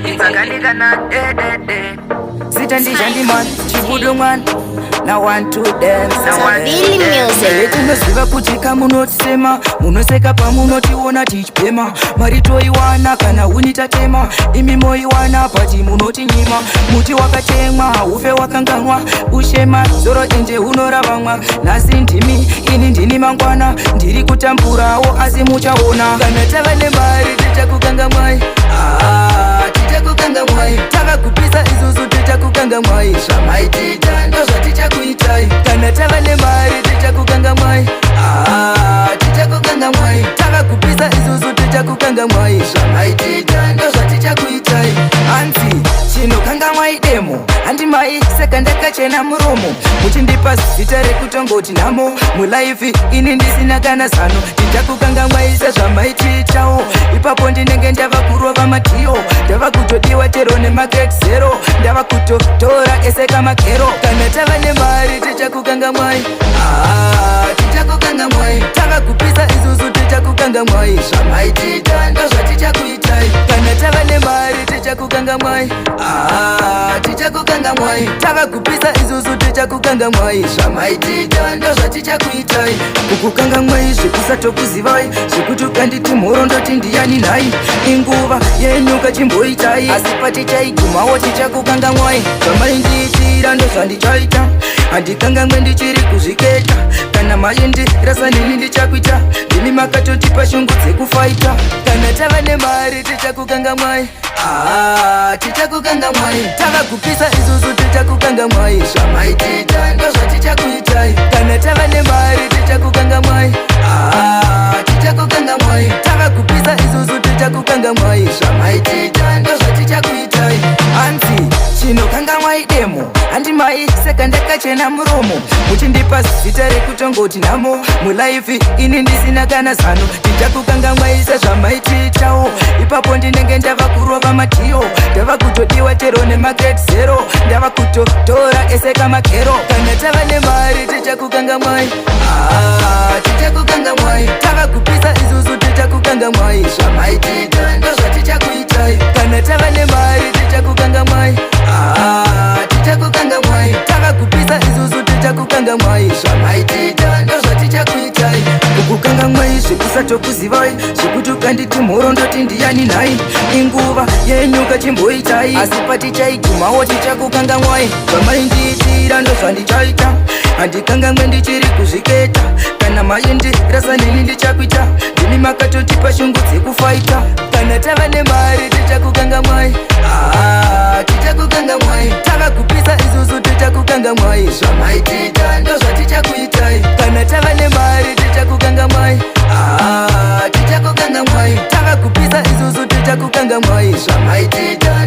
Sakandikana de. Zita ndishandiman chibudo mwana now one to dance. Billy Music. Tinoziva kuti kamunotisema, munoseka pamunotiona tichipema. Mari toiwana kana huni tatema, imi moiwana pati munotinyima. Muti wakatemwa ufe wakanganwa, ushema zoro enje unoravamwa. Nhasi ndimi ini, ndini mangwana, ndiri kutamburawo asi muchaona. Kana tava nemari tichakukangamwai. Ah, tichakukangamwai. Tava kupisa isusu, tichakukangamwai. Zvamaitiita ndozvatichakuitai. Kana tava nemari tichakukangamwai. Ah, tichakukangamwai. Tava kupisa isusu, tichakukangamwai. Zvamaitiita ndozvatichakuitai. Hanzi chinokangamwai demo handimai seka ndakachena muromo, muchindipa zita rekutongoti nhamo mulife, ini ndisina kana zano. Tichakukangamwai sezvamaitiitawo ipapo, ndinenge ndava kurova madhiyo, ndava kutodiwa chero nemagrade zero, ndava kutotora ese kamakero. Kana tava nemari tichakukangamwai. Ah, tichakukangamwai. Tava kupisa isusu, tichakukangamwai. Zvamaitiita ndozvatichakuitai. Kana tava nemari tichakukangamwai. Ah, tichakukangamwai. Tava kupisa isusu, tichakukangamwai. Zvamaitiita ndozvatichakuitai. Kukukangamwai zvekusatokuzivai, zvekuti ukanditi mhoro ndoti ndiyani nhai. Inguva yenyu kachimboitai, asi patichaigumawo tichakukangamwai. Zvamaindiitira ndozvandichaita, handikangamwe, ndichiri kuzviketa. Kana maindirasa nini ndichakuita, ndimi makatotipa shungu dzekufaita. Kana tava nemari tichakukangamwai. Ah, tichakukangamwai. Tava kupisa isusu, tichakukangamwai. Zvamaitiita ndozvatichakuitai. Kana tava nemari tichakukangamwai. Ah, tichakukangamwai. Tava kupisa isusu, tichakukangamwai. Zvamaitiita ndozvatichakuitai. Hanzi chinokangamwai demo handimai seka ndakachena muromo, muchindipa zita rekutongoti nhamo mulife, ini ndisina kana zano. Tichakukangamwai sezvamaitiitawo ipapo, ndinenge ndava kurova madhiyo, ndava kutodiwa chero nemagrade zero, ndava kutotora ese kamakero. Kana tava nemari tichakukangamwai. Ah, tichakukangamwai. Tava kupisa isusu, tichakukangamwai. Zvamaitiita ndozvatichakuitai. Kana tava nemari tichakukangamwai. Ah, tichakukangamwai. Tava kupisa isusu, tichakukangamwai. Zvamaitiita ndozvatichakuitai. Kukukangamwai zvekusatokuzivai, zvekuti ukanditi mhoro ndoti ndiyani nhai. Inguva yenyu kachimboitai, asi patichaigumawo tichakukangamwai. Zvamaindiitira ndozvandichaita, handikangamwe, ndichiri kuzviketa. Kana maindirasa nini ndichakuita, ndimi makatotipa shungu dzekufaita. Kana tava nemari tichakukangamwai. Ah, tichakukangamwai. Tava kupisa isusu, tichakukangamwai. Zvamaitiita ndozvatichakuitai. Kana tava nemari tichakukangamwai. Ah, tichakukangamwai. Tava kupisa isusu, tichakukangamwai. Zvamaitiita.